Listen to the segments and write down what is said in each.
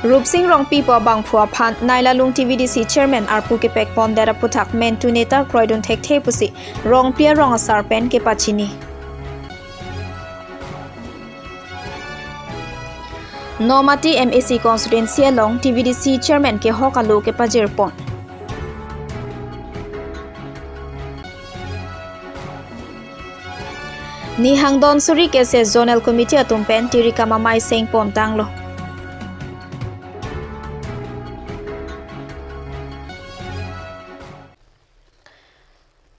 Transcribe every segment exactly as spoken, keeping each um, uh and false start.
Rupsing Rongpi pu abangphu aphan Nailalung T V D C chairman arpu kepekpondet aputhak mentu neta kroidun thekthe pusi Rongpi arong asar pen kepachini. Nomati M A C constituency along T V D C chairman kehok alo kepajirpon. Nihang don suri ke se zonal committee atum pen tirikam amei sengpon tanglo.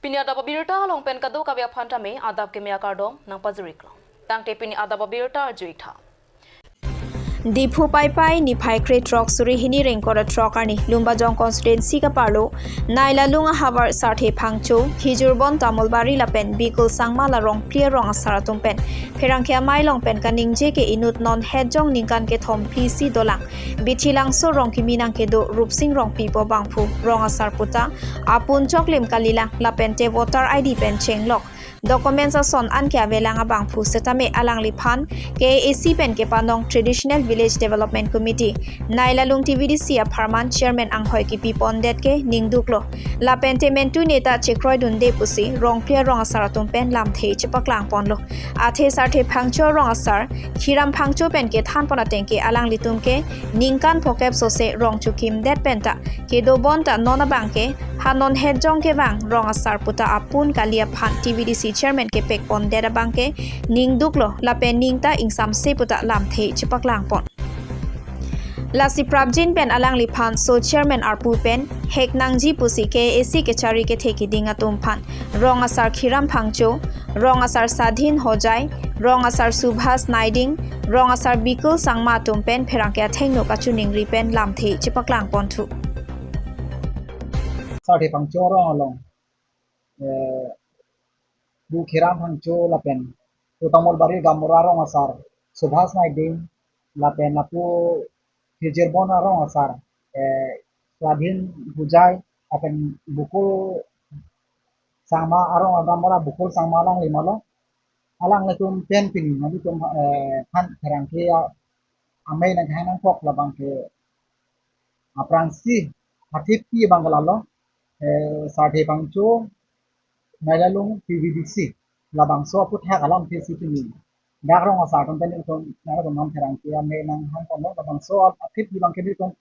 Pini adap abirta along pen kadokave aphan tame adap keme akardom nangpajiriklo. Tangte pini adap abirta arju-ik tha. Diphu Paipai niphai krethrok suri hini ingkoi ra throk arni Lumbajong constituency kaparlo Nailalung ahavar Sarthe Phangcho, Khijurbon Tamulbari lapen Bikul Sangma la Rongpi arong asar atum pen pherangke amei along pen kaningje ke inut non hetjong ningkan kethom phli si dolang Bithilangso Rongkimi nangkedo Rupsing Rongpi pu abangphu rong asar puta apun choklim kalilang lapente voter I D pen chenglok documents ason anke avelang abangphu setame alangliphan K A A C pen kepanong Traditional Village Development Committee, Nailalung T V D C apharman chairman anghoi kipipondet ke ningduklo. Lapente mentu neta chekroidunde pusi Rongpi arong asar atum pen lamthe chepaklangponlo. Athe Sarthe Phangcho rong asar Khiram Phangcho pen kethanpon ateng ke alanglitum ke ningkan phokep sose rong chokimdet penta kedobon ta non abangke ha non hetjong kevang rong asar puta apun kali aphan T V D C chairman kepekpondet abangke ningduklo lapen ning ta ingsamse puta lamthe chepaklangpon. Lasi prapjin pen alangliphan so chairman arpu pen hek nangji pusi K A A C kechari kethe kiding atum aphan rong asar Khiram Phangcho, rong asar Sadhin Hojai, rong asar Subhas Naiding, rong asar Bikul Sangma atum pen pherangke athengno kachiningri pen lamthe chepaklangponthu. Sarthe Phangcho rong along, eh, Bu Khiram Phangcho lapen Bu Tamulbari gaonbura rong asar Subhas Naiding lapen lapu Khijurbon arong asar, eh, Swadhin Hojai lapen Bukul Sangma arong agamora Bukul Sangma alangli malo. Alanglitum pen pini nanglitum, eh, aphan pherangke amei nangkehang nangkok labangke aphrangsi athip pi abangke lalo, eh, Sarthe Phangcho Nailalung T V D C labangso aputhak alamthe si pini dak rong asar atum pen nelitum nangtum aphan pherangke amei nanghangponlo labangso athip pi abangke nelitum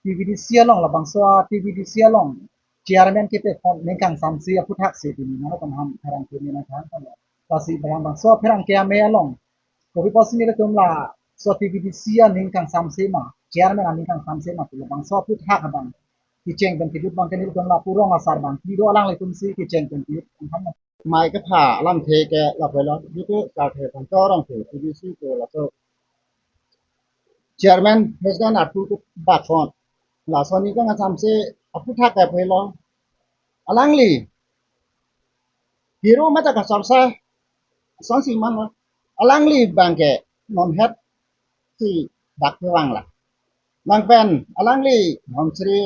T V D C along labangso a T V D C along chairman kepekpon ningkan ingsamse aputhak si pini nangtum aphan pherangke amei nanghangponlo. Lasi labangso pherangke amei along kopi pusi nelitum laso T V D C aning kangsamse ma, chairman aning kangsamse ma, labangso aputhak abang kecheng pen kejut abangke nelitum lapu rong asar abang kedo alanglitum si kecheng pen kejut. Mai kepha alamthe ke lapu lo, jitu Sarthe Phangcho rong ke T V C ke laso chairman president arpu kebakpon. Laso aning kangsamse aputhak ke lapu lo. Alangli hero mata kachorsa asonsi manlo. Alangli abangke non het si dak kevang la. Nangpen alangli Dhonsiri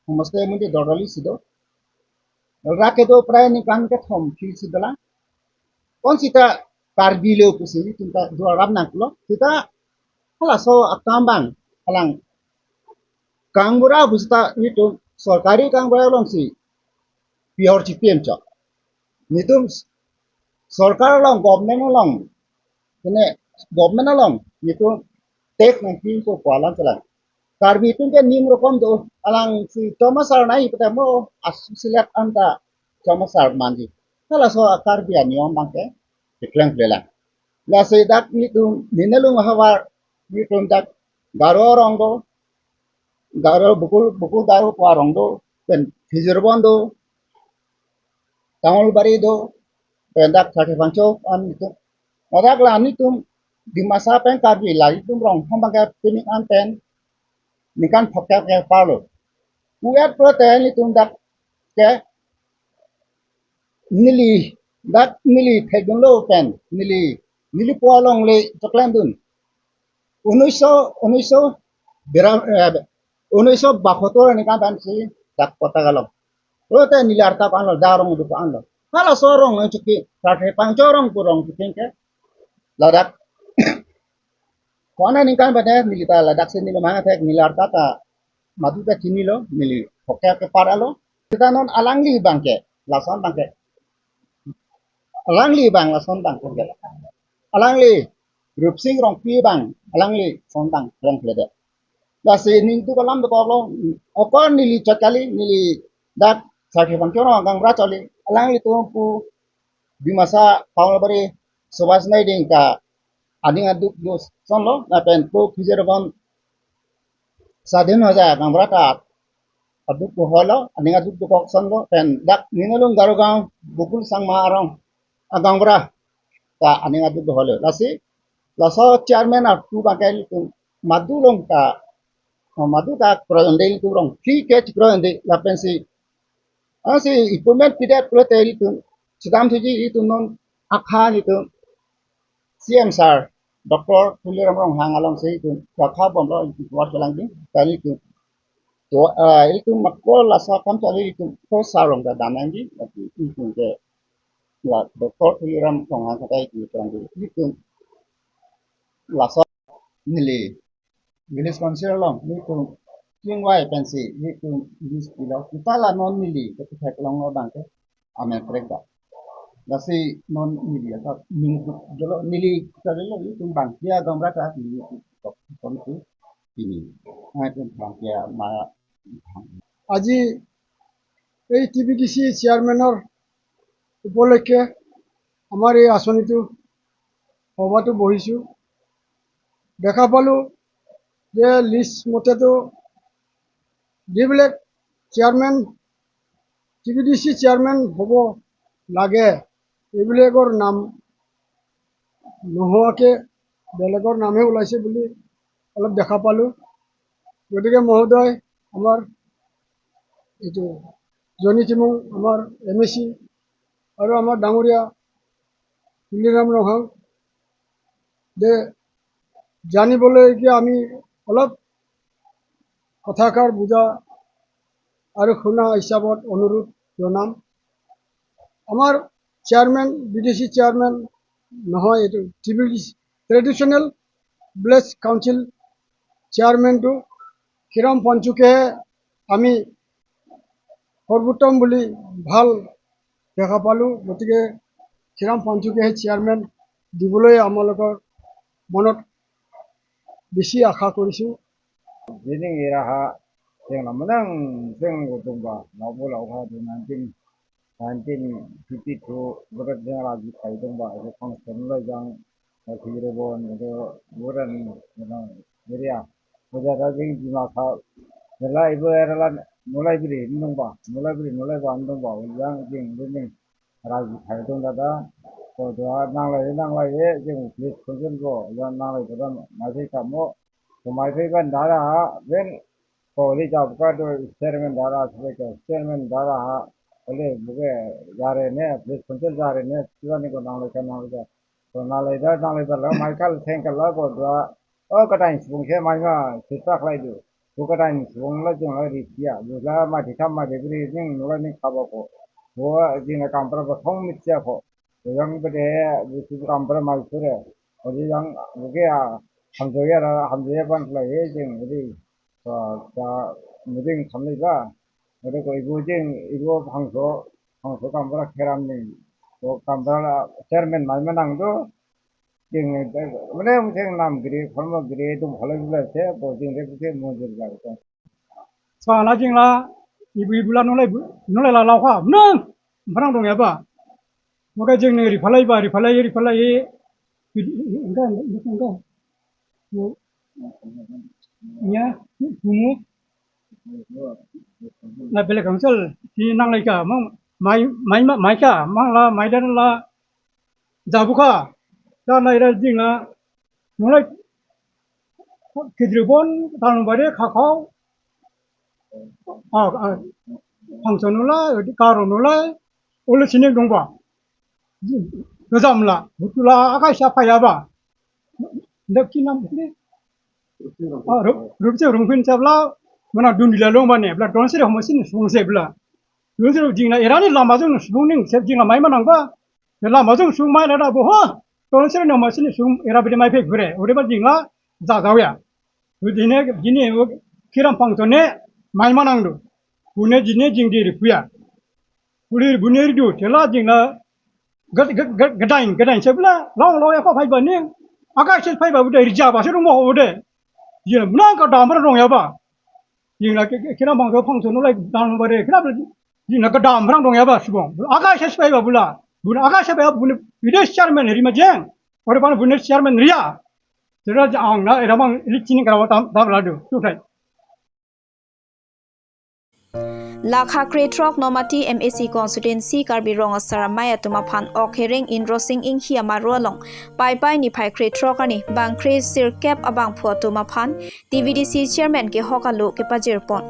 Homestay amonit Dolrali si do. Dolra kedo prai ningkan kethom phli si dolang. Konsita Karbi lo pusi nelitum ta do arap nangkoklo. Sita halaso akam abang alang gaonbura pusita nelitum sorkari gaonbura alongsi pihor chipim chok. Nelitum sorkar along, government along, kene government along nelitum tek nangpi ko kualan telang. Karbi atum ke nim rokom do, alangsi chomasar nai pute mo asu silat anta chomasar manji. Halaso a Karbi aniyom abangke keklem-klelang. Lasi dak nelitum Nailalung ahavar nelitum dak Garo arong do, Garo Bukul, Bukul Garo pu arong do, pen Khijurbon do, Tamulbari do, pen dak Sarthe Phangcho an nelitum. Ladak la nelitum Dimasa pen Karbi la nelitum rong hom abangke pini an pen ningkan phokep ke parlo. Kuat prote nelitum dak ke neli dak neli thekdunlo pen neli neli pu alongle choklemdun. Unniso, unniso bira, eh, unniso bahator aningkan pensi dak kota kalong. Prote neli arta pu anlo, dak rong duk pu anlo. Halaso rong nangchokche, Sarthe Phangcho rong pu rong chokche ke ladak Kona ningkan pada neli ta ladak si neli mang athek neli arta ta madu ta chinilo, neli hoke ke par alo. Kita non alangli abang ke, lason abang ke. Alangli abang lason abang ke. Alangli Rupsing Rongpi abang, alangli son abang Rongpi de. Lasi ningtu kalam dokoklo, okor neli chot kali, neli dak sakhi bang kyo no gang bra choli, alanglitum pu Dimasa Paulabari Subhash Naiding ta aning aduk dosonlo, lapen pu Khizir Bon Sadin Hoja gang bra ta aduk holo, aning aduk dokok sonlo, pen dak Ninulung Garugaon Gokul Sangma arong agang bra ta aning aduk holo. Lasi, laso chairman artu abang ke ilitum madu along ta, madu ta kroyon de ilitum rong, free ke kroyon de lapen si, ansi appointment pidet pulote ilitum, chedam thuji ilitum non akha ilitum, C M sir, Doctor Tuliram Ronghang along si ilitum, akha bomlo ilitum, kuat kelang di, kali ilitum, to, ah, ilitum makol laso kam chali ilitum, ko sarong ta dam nangji, ilitum ke, la, Doctor Tuliram Ronghang kata ilitum, kelang di, ilitum, laso, neli, Village Council along, ilitum, chingvai pensi, ilitum, village pilo, kita la non neli, ketuthek longlo abang ke, amen prek da. Lasi non neli, ata, neli, dolo, neli, kita dolo, ilitum abang, dia gamra ta, neli, tok, tok, tok, ini. Nah, itu abang, ya, ma, আজি এই টি B D চি চেয়াৰমেনৰ উপলক্ষে আমাৰ এই আঁচনিটো সভাটো বহিছোঁ। দেখা পালোঁ যে লিষ্ট মতেতো যিবিলাক chairmen, T B D C chairmen হ'ব লাগে, এইবিলাকৰ নাম নোহোৱাকে বেলেগৰ নামহে ওলাইছে বুলি অলপ দেখা পালোঁ। গতিকে মহোদয়, আমাৰ এইটো জনি টিমুং, আমাৰ এম এ চি আৰু আমাৰ ডাঙৰীয়া তুলিৰাম ৰংহাং দে জানিবলৈ এতিয়া আমি অলপ কথাষাৰ বুজা আৰু শুনা হিচাপত অনুৰোধ জনাম। আমাৰ chairmen, B D C chairmen নহয়, এইটো T B D C, traditional village council চেয়াৰমেনটো ক্ষীৰাম পঞ্চুকে আমি সৰ্বোত্তম বুলি ভাল দেখা পালোঁ। গতিকে ক্ষীৰাম পঞ্চুকে চেয়াৰমেন দিবলৈ আমালোকৰ মনত বেছি আশা কৰিছোঁ। Jining iraha, jeng namanang, jeng godungba, labu lauha di nineteen, nineteen fifty-two, berat jeng raji kai dungba, jeng kong sen lai jang, Khizir Bon, itu buran, you know, area. Udah ada jeng Dimasa, mulai ibu era lan, mulai beri, nungba, mulai beri, mulai ban dungba, jeng, jeng, jeng, raji kai dung dada, ko dua, nang lai, nang lai, jeng, please, kunjun ko, jeng, nang lai, dada, masih kamu, Kumai phi ban dara ha, ben, koli jab ka do chairman dara, sebe ka chairman dara ha, koli buke jare ne, please kuntel jare ne, siwa ni ko nang le ka nang le ka. To nang le da, nang le da la, Michael Tengkal la ko dua, o katain sibung ke mai ma, sitak lai du. Bu katain sibung la jong la ri sia, bu la ma di kam ma de bri ning, nula ning kaba ko. Bu jing na kampra ba thong mit sia ko. Yang bede, bu si kampra mai sure. Odi yang, buke ya, hamjoya ra, hamjoya ban la ye jing, odi. Sa, sa, meeting khamle ba. Odi ko ibu jing, ibu hangso, hangso kampra keram ni. Ko kampra la chairman mai manang do. Jing, mane jing nam giri, khormo giri, dum khalai bula se, ko jing de ke mujur ga ko. Sa na jing la, ibu ibu la nulai bu, nulai la lau kha, nang, barang dong ya ba. Maka jing ni riphalai ba, riphalai, riphalai. Enggak, enggak, enggak. Ya, kumu. Na bele council, si nang lai ka, mang, mai, mai, mai ka, mang la, mai dan la, jabu ka, dan la ira jing la, mulai Khizir Bon, Talnubari, Khakhau, ah, ah, Phangcho nulai, Karo nulai, ulu sining dongba. Dojam la, butula, akai siapa ya ba. Dak kinam ni. Ah, rup, rup se rungpin chap la, mana dun dila long ba ne, bla don se ho masin sung se bla. Dun se jing na, era ni lama jong sung ning, se jing la mai manang ba. Lama jong sung mai la da bo ha. Don se no masin sung, era bide mai pek bure. Ore ba jing la, jajau ya. Bune, bune Kiram Phangcho ne mai manang do. Bune jine jingdi ripuya. Bune, bune ridu, chela jingna ged-, ged-, ged-, gedain, gedain sebla, long long ya ko phai ba ning. Akai se phai ba bude rija ba se rong mo bude. Jingna menang kedam rong ya ba. Jingna ke, ke, Kiram Phangcho, Phangcho no lai dam ba de, Kiram, jingna kedam rong rong ya ba subong. Akai se phai ba bula. Bune akai se phai ba bune, bide chairman ri ma jeng. Ore bang bune chairman ria. Chela jang na, era bang ili chini karawa tam, tam ladu. Tutai. Lakha krethrok Nomati M A C constituency Karbi Rong Asar Amei atum aphan ok hereng Inrosing Inghi amaro along Paipai niphai krethrok arni bang kre sirkep abangphu atum aphan T V D C chairman kehok alo kepajirpon.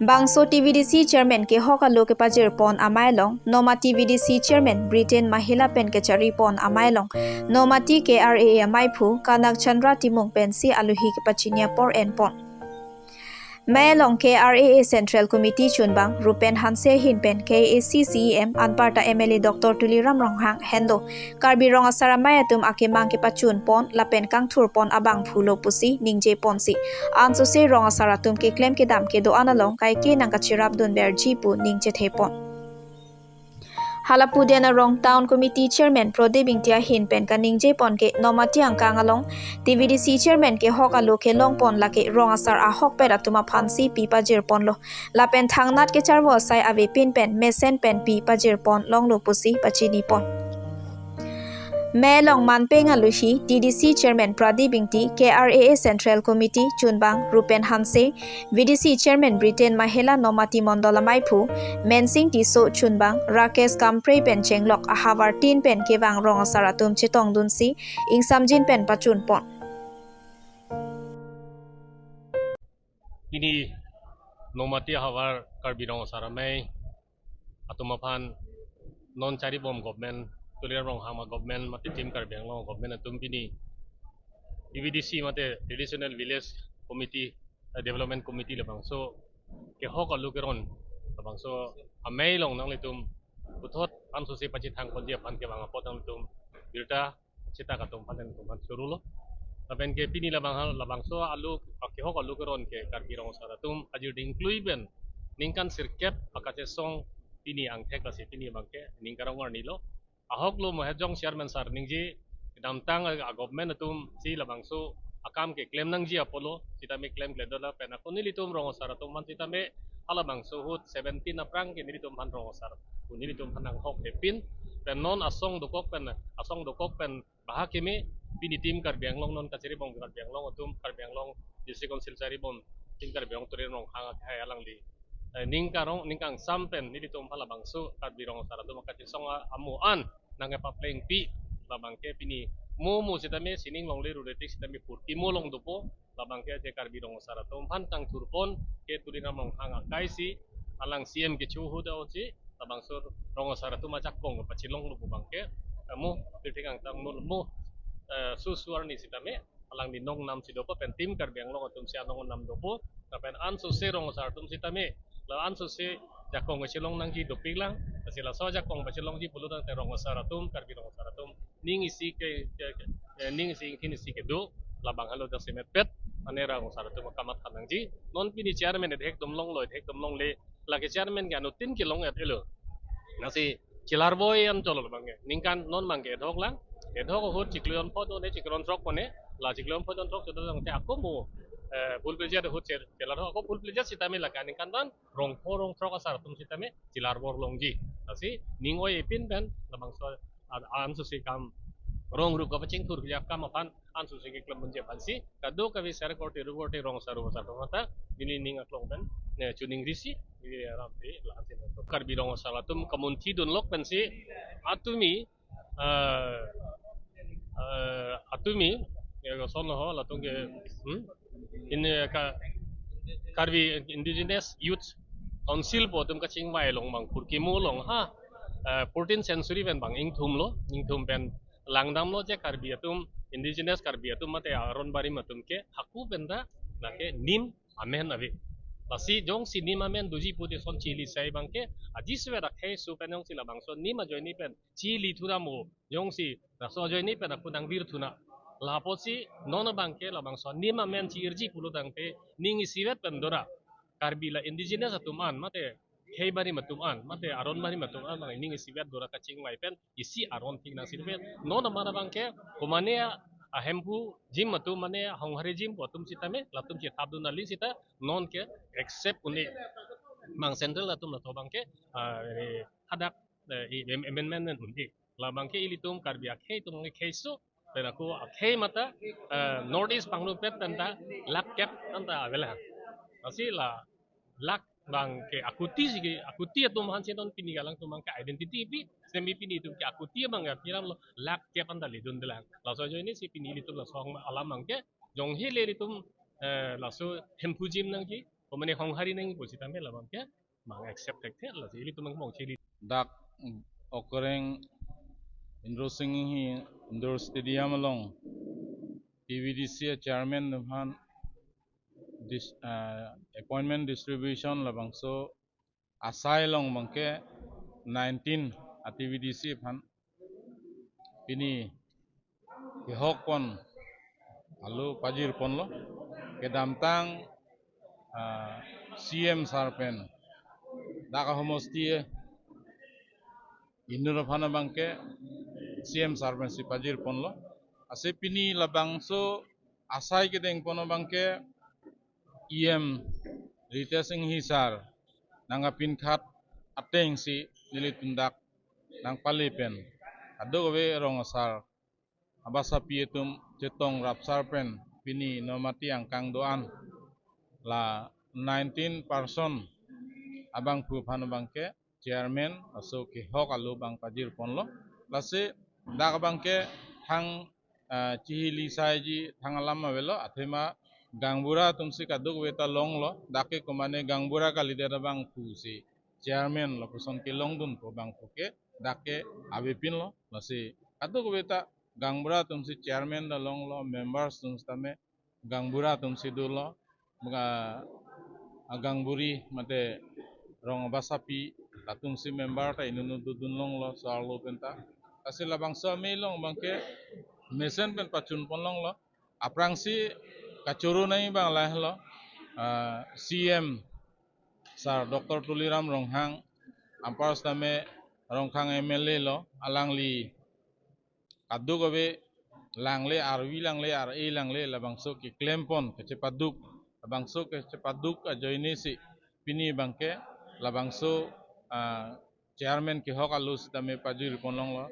Bangso T V D C chairman kehok alo kepajirpon amei along Nomati V D C chairman Britain Mahila pen kecharipon amei along Nomati K R A A ameiphu Kanak Chandra Timung pensi alohi kepachini apor enpon. Mei along K R A A Central Committee chunbang Rupen Hanse ahin pen K A A C C E M anparta M L A Doctor Tuliram Ronghang henlo Karbi Rong Asar Amei atum akemang kepachunpon lapen kangthurpon abangphu lo pusi ningjeponsi ansose rong asar atum keklem kedam kedo-an along kaike nangkachirap dunverji pu ningchethepon. Hala puden arong Town Committee Chairman Prodip Ingti ahin pen kaningjepon ke Nomati angkang along T V D C Chairman kehok alo kelongpon lake rong asar ahokpet atum aphansi pi pajirponlo. Lapen thangnat kecharvo asai avepin pen mesen pen pi pajirpon longlo pusi pachinipon. Mei along manpeng alohi T D C Chairman Pradip Ingti, K R A A Central Committee chunbang Rupen Hanse, V D C Chairman Britain Mahila Nomati Mondol ameiphu, Mensing Tisso chunbang Rakesh Kampre pen chenglok ahavar tin pen kevang rong asar atum chetongdunsi ingsamjin pen pachunpon. Pini Nomati ahavar Karbi Rong Asar Amei atum aphan non charibom government, Tuliram Ronghang a-government mate Team Karbi Anglong government atum pini T V D C mate Traditional Village Committee, eh, Development Committee labangso kehok alo keron labangso amei along nanglitum puthot ansose pachethang ponji aphan kevang apot nanglitum birta chetak atum aphan nanglitum aphan chorolo. Lapen ke pini labang hal, labangso alo, kehok alo keron ke Karbi Rong Asar atum ajir dingklui pen ningkan sirkep akachesong pini angthek lasi pini abangke ning karong arni lo. Ahok lo Mohejong Chairman sir ningje kedamtang a-government atum si labangso akam keklem nangji apotlo sitame klemkledet lapen ako nelitum rong asar atum aphan sitame halabangso ahut seventeen aphrang ke nelitum aphan rong asar, nelitum aphan nanghok hepin pen non asong dokok pen, asong dokok pen baha keme pini Team Karbi Anglong non kacharibom Karbi Anglong atum, Karbi Anglong District Council charibom Team Karbi Anglong Tuliram Ronghang akhai alangli, eh, ning karong, ning kangsam pen nelitum halabangso Karbi Rong Asar atum akachesong a-, amo an nangkepaplengpi labangke pini mo mo sitame sining longle ruretik sitame purti mo long dopo labangke je Karbi Rong Asar atum aphan kangthurpon ke Tuliram Ronghang akai si alang C M kecho ahut si labangso rong asar atum ajakong pachilonglo pu abangke, eh, mo pirthek angtang mo, mo, eh, susu arni sitame alangli nongnam si dopo pen Team Karbi Anglong atum si anong nam dopo lapen ansose rong asar atum sitame la ansose jakong pachilong nangji dopiklang, lasi laso jakong pachilongji pulo tangte rong asar atum, Karbi Rong Asar atum ning isi ke, ke, ke, eh, ning isi ingthin isi kedo labang halo jasemet pet ane rong asar atum kamatha nangji. Non pini chairman ethek dum longlo, ethek dum longle, lake chairman ke anuttin kelong et elo. Lasi chelarvo an cholo labangke. Ningkan non abangke ethok lang. Ethok ahut chiklo jon pho do ne chiklo jon throk pho ne. La chiklo jon pho jon throk chodo jong te ako mo, eh, full fledged ahut che-, chelarvo ako full fledged sitame lake ningkan van rong pho rong throk asar atum sitame chelarvo longji. Lasi ning oi epin pen labangso a-, ansose kam rong rup kapachingthur kejap kam aphan ansose keklem ponji aphansi kadokave sar korte ru korte rong asar ru asar pamata neli ning aklong pen ne chuning risi neli aram te lahan sin. Karbi Rong Asar atum kamunthi dunlok pensi atumi, eh, eh, atumi ya son ho latum ke, hmm? In, eh, ka, Karbi Indigenous Youth Council pu atum kachingvai along bang kurkimo along ha, eh, fourteenth century pen bang ingthumlo, ingthum pen langdamlo je Karbi atum, indigenous Karbi atum mate aron barim atum ke haku pen ta lake nim amen ave. Lasi jongsi nim amen doji pute son chili sai abangke aji svet akhei su pen jongsi labangso nim ajoine pen chili thura mo jongsi laso ajoine pen ako nangvir thuna. Lapusi non abangke labangso anim amen chi-irji pulo tangte ning isivet pen dora. Karbi la indigenous atum an, mate khei barim atum an, mate aron barim atum an, bang ning isivet dora kachingvai pen isi aron thik nangsi pen. Non amat abangke, komane a Hemphu jim atum, mane Honghari jim atum sitame, latum si thapdun nangli sita, non ke accept un-e. Bang central atum latum abangke, ah, eh, hadak, eh, i-, am-, amendment un-e. Labangke ilitum Karbi akhei atum ke khei su, pen ako akhei mata, eh, North East pangrupet anta lakh kep anta avelang. Lasi la lakh abangke akuti si ke, akuti atum aphan si non pini alangtum abangke identity pi, semi pini itum ke akuti abang ya piram lo lakh kep anta ledundelang. Laso ajoinesi pini ilitum laso alam abangke, jongsi le ilitum, eh, laso Hemphu jim nangji, komane Honghari nangji pusitame labangke, bang accept thekthe, lasi ilitum abang mong chili. Dak okreng Indor Sing Enghi Indoor Stadium along T V D C chairman atum aphan dis-, ah, appointment distribution labangso asai along abangke nineteen a T V D C aphan pini kehok pon alo pajir ponlo. Kedamtang, ah, C M sir pen dak ahomosti inut aphan abangke C M sir pensi pajir ponlo. Lasi pini labangso asai kedeng pon abangke E M Ritesh Enghi sir nangkapinkhat atengsi nelitum dak nangpale pen, kadokave rong asar, abasapi atum chetong rapsar pen pini non mati angkang do-an la nineteen person abangphu aphan abangke chairman aso kehok alo bang pajir ponlo. Lasi dak abangke thang, ah, chihili saiji thang alam avelo, athema gaonbura atumsi kadokave ta longlo, dak ke komane gaonbura kalidet abangphu si chairman lapuson kelongdunpo abangphu ke dak ke avepinlo. Lasi kadokave ta gaonbura atumsi chairman ta longlo, members atum sitame gaonbura atumsi dolo, mga agaonburi mate rong abasapi latumsi member ta inut inut dodun longlo so-arlo penta. Lasi labangso amei along abangke mesen pen pachun pon longlo. Aphrangsi kachoro nangji abang lahelo, ah, C M sir Doctor Tuliram Ronghang, anpar sitame Rongkhang M L A lo, alangli kadokave langle, arvi langle, ar-e langle, labangso keklem pon, kachepaduk, labangso kachepaduk ajoinesi pini abangke labangso, ah, chairman kehok alo sitame pajir pon longlo.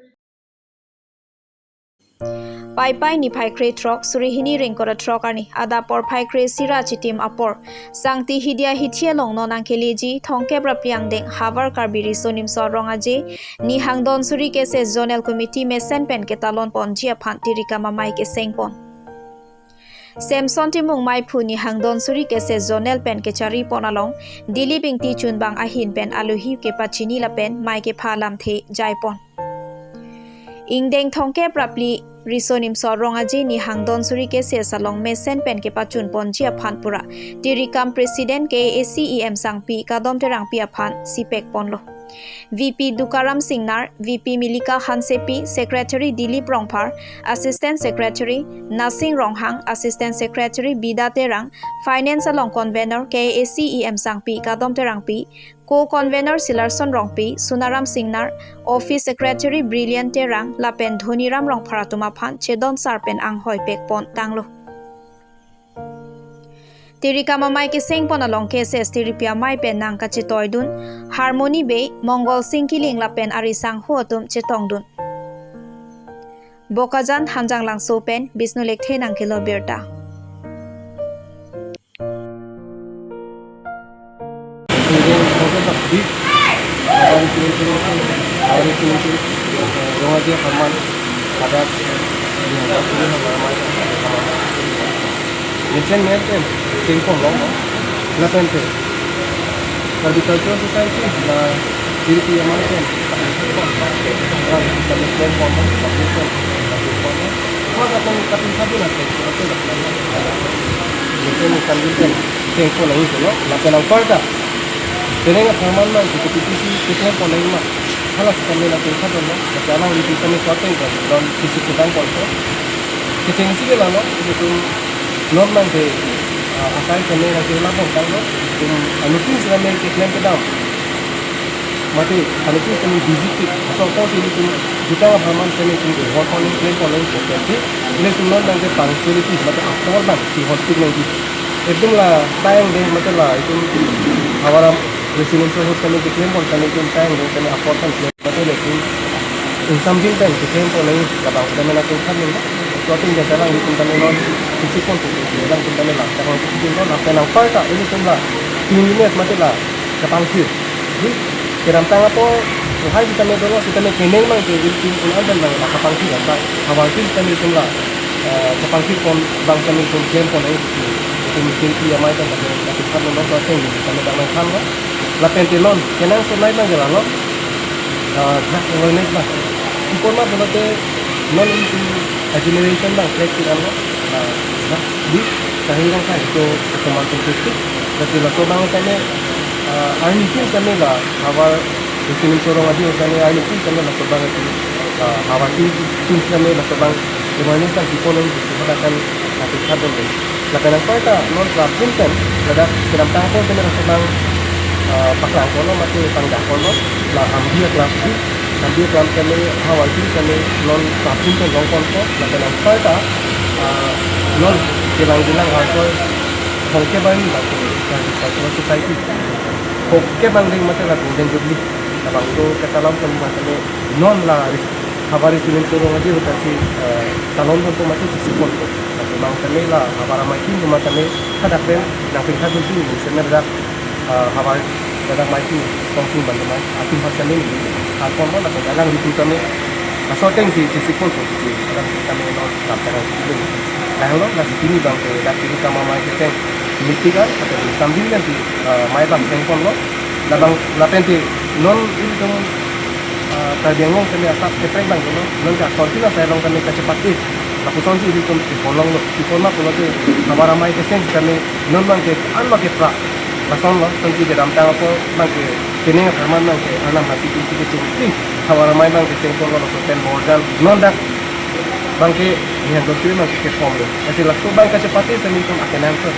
Paipai niphai krethrok, suri hini ring kora throk arni, adap porphai kre-isi ra chitim apor, Sangti Hidia Hithi along non nangkeleji thomkep ra phli angdeng Havar Karbi Riso Nimso Rong Aje, Nihang Donsuri K S S Zonal Committee mesen pen ketalon ponji aphan tirikam amei keseng pon. Samson Timung meiphu Nihang Donsuri K S S Zonal pen kechari pon along, Dilip Ingti chunbang ahin pen alohi kepachini lapen mei kepha lamthe jai pon. Ingdeng thomkep ra phli Riso Nimso Rong Aje Nihang Donsuri K S S along mesen pen kepachun ponji aphan pura tirikam President K A A C E M Sangpi Kadom Terangpi aphan sipek ponlo. V P Dukaram Singnar, V P Milika Hansepi, Secretary Dilip Rongphar, Assistant Secretary Nasing Ronghang, Assistant Secretary Bida Terang, Finance along Convenor K A A C E M Sangpi Kadom Terangpi, Co-convenor Silarson Rongpi, Sunaram Singnar, Office Secretary Brilliant Terang lapen Dhoniram Rongphar atum aphan chedon sar pen anghoi pek pon tanglo. Tirikam amei keseng pon along K S S tiripi amei pen nangkachetoidun Harmony Bey, Mongol Sing Kiling lapen ari sangho atum chetongdun. Bokajan Hanjanglangso pen Bisnu Lekthe nangkelo birta. Rong Aje Haman, Hadak, Vincent Merten, Singkong Long, Lapen Karbi Cultural Society, la Diri Pi Amar pen, ah, kami plan form, kami plan form, kami plan form. Maka kami kami kami na pen, kami plan form. Jadi kami kan pen, tempo lagi tu, no? Lapen ang parda. Jadi nggak pernah main, itu P T C, itu tempo lagi mah. Kalau kami nak tempo tu, no? Tapi anak di kami kuat kan, dan fisik kita kuat. Kechengsi ke lalo, itum non mangke, ah, akai kene nangke lapon tanglo, itum anuttin sitame keklem kedam. Mate anuttin sitame busy tik, asok ko si itum jutang apharman sitame itum ehor koning klem koning kechengsi, ilitum non mangke punctuality, mate apor bang si hostik nangji. Ekdom la sayang dei mate la itum havar a-residence ahut sitame keklem pon sitame itum sayang dei sitame apor kan klem. Mate le itum ingsam jin pen keklem pon nangji labang sitame nangtum khan nanglo. Laso atum jasa alanglitum tame non isi pon tu tu alangtum tame la chakang tu tu non lapen anparta ilitum la cleanliness mate la kapangthir. Di kedamtang apor lahai sitame dolo sitame keneng mangke ilitum un-an pen bang la kapangthir anta havartin sitame itum la, eh, kapangthir pon bang sitame itum klem pon nangji. Itum meeting pi amei pen tame latum khan nanglo, laso ateng sitame dak nangkhanlo. Lapen te non kenangsot nai bang ke lalo, ah, drug awareness bang. Pi apot ma pulote non itum a-generation bang plek si anlo, ah, drug di kahirong kahito kesoman tum plastik. Lasi laso bang sitame, ah, arnitin sitame la havar residence arong ajo sitame arnitin sitame laso bang itu, ah, havartin, tin sitame laso bang awareness bang pi apot nangji si hadak kan nangtum khan nanglo. Lapen anparta non prapjin pen ladak kedamtang apor sitame laso bang, ah, paklang ponlo mate pangdak ponlo, la hamdi aklam di, hamdi aklam sitame havartin sitame non prapjin pen long ponpo, lapen anparta, ah, non kelang kelang arpoi thomkep arni bang ke Karbi Cultural Society thomkep bang dei mate la Golden Jubilee labangso kachelong pen bang sitame non la ris- havar residence arong ajo ahut si, eh, chelong ponpo mate chisi ponpo. Laso bang sitame la havar amei tin pu ma sitame hadak pen nangpingkha dunsi ning sitame dak, eh, havar dak mei tin tong tin bang sitame atum ha sitame ning than ponpo lapen alanglitum tame laso ateng si chisi ponpo si alanglitum tame non lam tang si dun. Nanglo lasi pini bang ke dak pini kama mei kecheng meeting an atau sambil si, eh, mei bang cheng ponlo. Labang lapen te non ilitum, ah, Karbi Anglong sitame asap keprek bang dolo, non ke asontin asai along sitame kachepate. Lapuson si ilitum pi apot longlo, pi apot ma pulote havar amei kecheng sitame non bang ke an bang ke pra. Lasonlo, sonsi kedamtang apor bang ke keneng apharman bang ke arnam hati tum kechengsi havar amei bang kecheng ponlo, laso pen borjan non dak bang ke nihan dosri bang ke kepom lo. Lasi laso bang kachepate sitame itum akenangsot.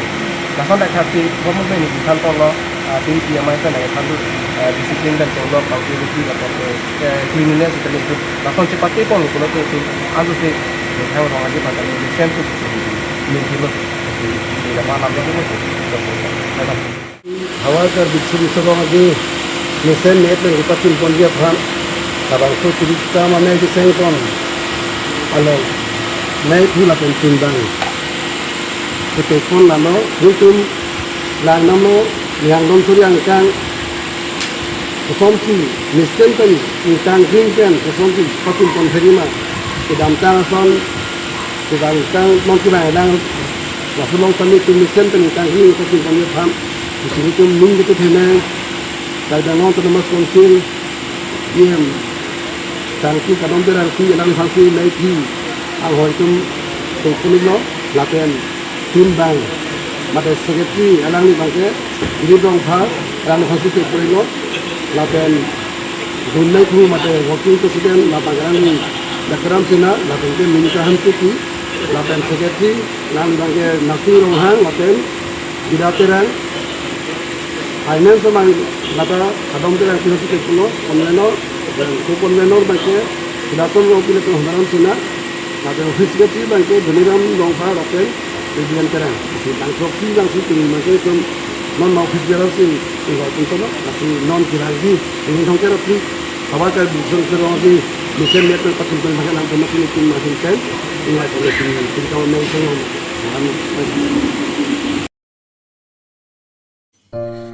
Lason dak thaksi government ni than ponlo, ah, tin pi amei pen nangthan dun, ah, discipline dan tenglo bang ke rupi lapen ke, eh, cleanliness sitame itum lason chepate ponlo pulote itum ansi ningthang arong ajo bang ke nesen tu si ni hilo. Lasi ni dak ma lam lo si. Havar Karbi Residence arong ajo mesen net pen kepachun ponji aphan labangso chirikta ma mei kecheng pon along meiphu lapen tin bang kepek pon lalo, nelitum lang nanglo, nihan dosri angkang kosonsi mesen pen ingtang kring pen kosonsi pachun pon pherima, kedamtang ason kedamtang non kevang lang laso along sitame itum mesen pen ingtang kring pachun ponji aphan isi itum ning ketu thene Karbi Anglong Autonomous Council E M Sangpi Kadom Terangpi alangliphan si meiphi anghoi atum pek pon-iklo lapen tin bang mate secretary alangli bang ke Dilip Rongphar alangliphan si pek pon-iklo lapen dun meiphu mate working president labang ke alangli Dakaram Sena lapen ke Minka Hansuki lapen secretary alangli bang ke Nasing Ronghang lapen Bida Terang, finance amei lata Kadom Terangpi si pek ponlo, convener, convener bang ke Bilaton Rongpi lapen Honaram Sena, lapen office secretary bang ke Dhoniram Rongphar lapen Vivian Terang. Si bang throksi bang si pini bang ke itum non office bearer si involve pon lo, lasi non kelangji, ini thomkep aphi havar Karbi Residence arong ajo mesen net pen pachun pon bang ke nangtum masi itum masi pen involve pon lo, pini kama mei song.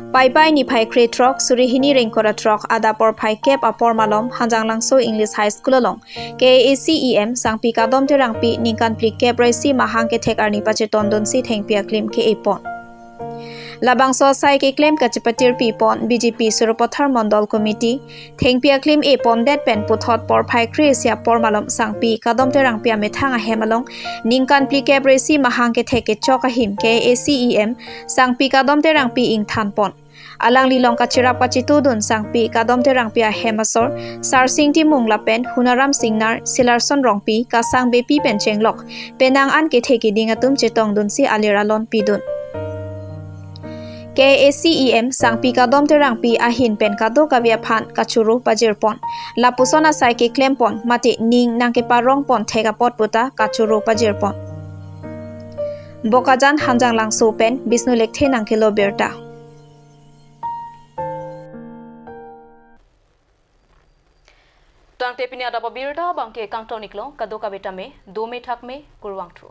Paipai niphai krethrok suri hini ingkoi ra throk adap porphai kep apor malom Hanjanglangso English High School along K A A C E M Sangpi Kadom Terangpi ningkan phlikep ra isi mahang kethek arni pachetondunsi thengpi aklim ke-e pon. Labangso asai keklem kachepatirpi pon B J P Sarupathar Mondol Committee, thengpi aklim e pondet pen puthot porphai kre-isi apor malom Sangpi Kadom Terangpi amethang ahem along ningkan phlikep ra isi mahang kethek kechok ahim K A A C E M Sangpi Kadom Terangpi ingthan pon. Alangli along kachirap kachitudun Sangpi Kadom Terangpi ahem asor Sarsing Timung lapen Hunaram Singnar, Silarson Rongpi, Kasang Beypi pen chenglok penang an kethe keding atum chetongdunsi alir alon pidun. K A A C E M Sangpi Kadom Terangpi ahin pen kadokave aphan kachoro pajirpon. Lapuson asai keklempon mate ning nangkeparongpon thek apot puta kachoro pajirpon. Bokajan Hanjanglangso pen Bishnu Lekthe nangkelo birta. Tangte pini adap abirta abangke kangton iklo, kadokave tame dome thakme, kurvangthu.